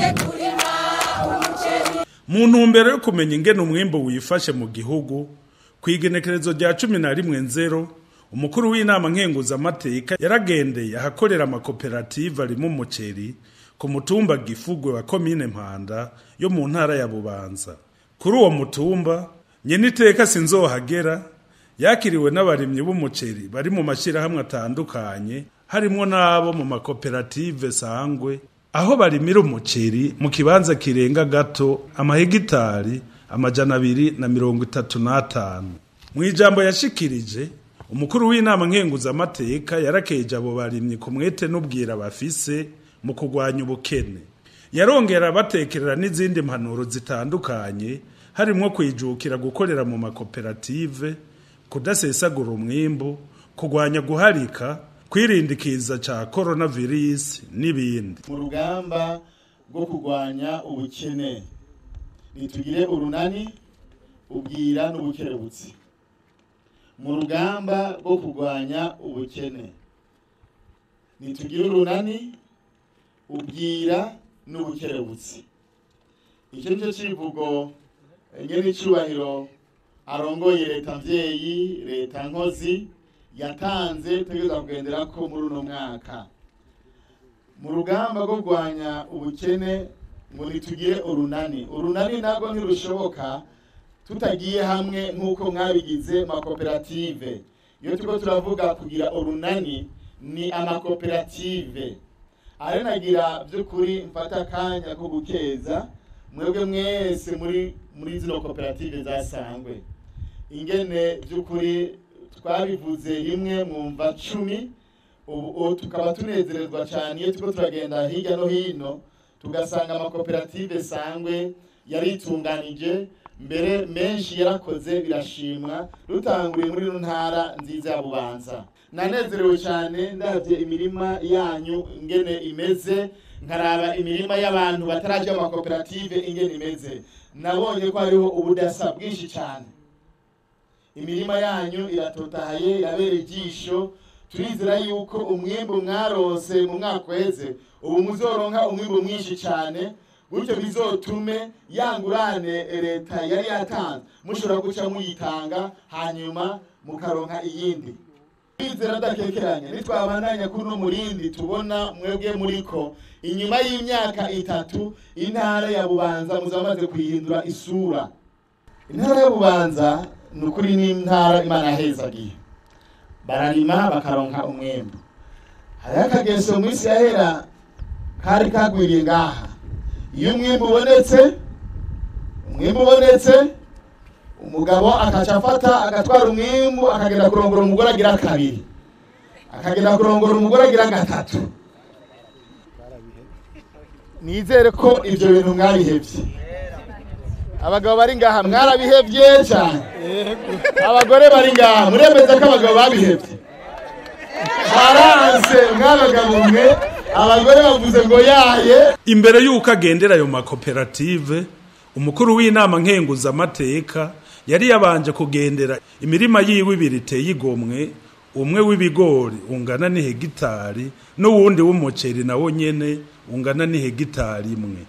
Twijukire kurima umuceri. Mu ntumbero yo kumenya ingene umwimbu wifashe mu gihugu, kw'igenekerezo rya 11 nzero, umukuru w'inama nkenguzamateka yaragendeye ahakorera amakoperative arimo umuceri ku mutumba Gifugwe wa komine Mpanda yo mu ntara ya Bubanza. Kuri uwo mutumba, nyeniteka Sinzohagera yakiriwe n'abarimyi b'umuceri bari mu mashyirahamwe atandukanye, harimwo n'abo mu makoperative Sangwe, aho barimira umuceri mu kibanza kirenga gato amahegitari 235. Mu ijambo yashikirije, umukuru w'inama nkenguzamateka yarakeje abo barimyi ku mwete n'ubwira bafise mu kurwanya ubukene. Yarongera abatekerera n'izindi mpanuro zitandukanye, harimwo kwijukira gukorera mu makoperative, kudasesagura umwimbu, kurwanya guharika, kwirindikiza ca coronavirus n'ibindi. Mu rugamba rwo kurwanya ubukene, nitugire urunani, ubwira n'ubukerebutsi. Mu rugamba rwo kurwanya ubukene, nitugire urunani, ubwira n'ubukerebutsi. Icyo nicyo kivugo nyene icubahiro arongoye leta mvyeyi, leta nkozi, yatanze tutegerezwa kugendera ko muri uno mwaka. Mu rugamba rwo kurwanya ubukene, ngo nitugire urunani. Urunani nabwo ntirushoboka tutagiye hamwe nk'uko mwabigize makoperative. Iyo turiko turavuga kugira urunani, ni amakoperative. Ari nagira by'ukuri mfata akanya ko gukeza mwebwe mwese muri zino koperative zasangwe, ingene by'ukuri twabivuze rimwe mwumva 10. Ubu tukaba tunezerezwa cyane iyo turiko turagenda hirya no hino, tugasanga amakoperative Sangwe yaritunganije, mbere menshi yarakoze birashimwa. Rutanguriye muri ino ntara nziza ya Bubanza, nanezerewe cyane ndavye imirima yanyu ingene imeze, nkaraba imirima y'abantu bataraja mu makoperative ingene imeze. Nabonye ko hariho ubudasa bwinshi cyane. Imirima yanyu iratotahaye, irabera ijisho. Turizera yuko umwimbu mwarose mu mwaka uheze, ubu muzoronka umwimbu mwinshi cyane, gutyo bizotume yangurane leta yari yatanze mushobora guca muyitanga, hanyuma mukaronka iyindi. Twizera adakekeranya, nitwabandanya kuri uno murindi tubona mwebwe muriko, inyuma y'imyaka 3 intara ya Bubanza muzamaze kuyihindura isura. Intara ya Bubanza ni ukuri ni intara Imana yahezagiye, bararima bakaronka umwembu. Hariho akageso mu isi yahera kari kagwiriye ngaha. Iyo umwimbu ubonetse, umwimbu ubonetse, umugabo akaca afata agatwara umwimbu, akagenda kurongora umugore agira kabiri, akagenda kurongora umugore agira gatatu. Nizere ko ibyo bintu mwabihevye. Abagabo bari ngaha, mwarabihevye cyane? Abagore bari ngaha, muremeza ko abagabo babihevye? Baranse mwabagabo mwe. Abagore bavuze ngo yaye. Imbere y'uko agendera ayo makoperative, umukuru w'inama nkenguzamateka yari yabanje kugendera imirima yiwe ibiri iteye igomwe, umwe w'ibigori ungana n'ihegitari n'uwundi w'umuceri nawo nyene ungana n'ihegitari imwe.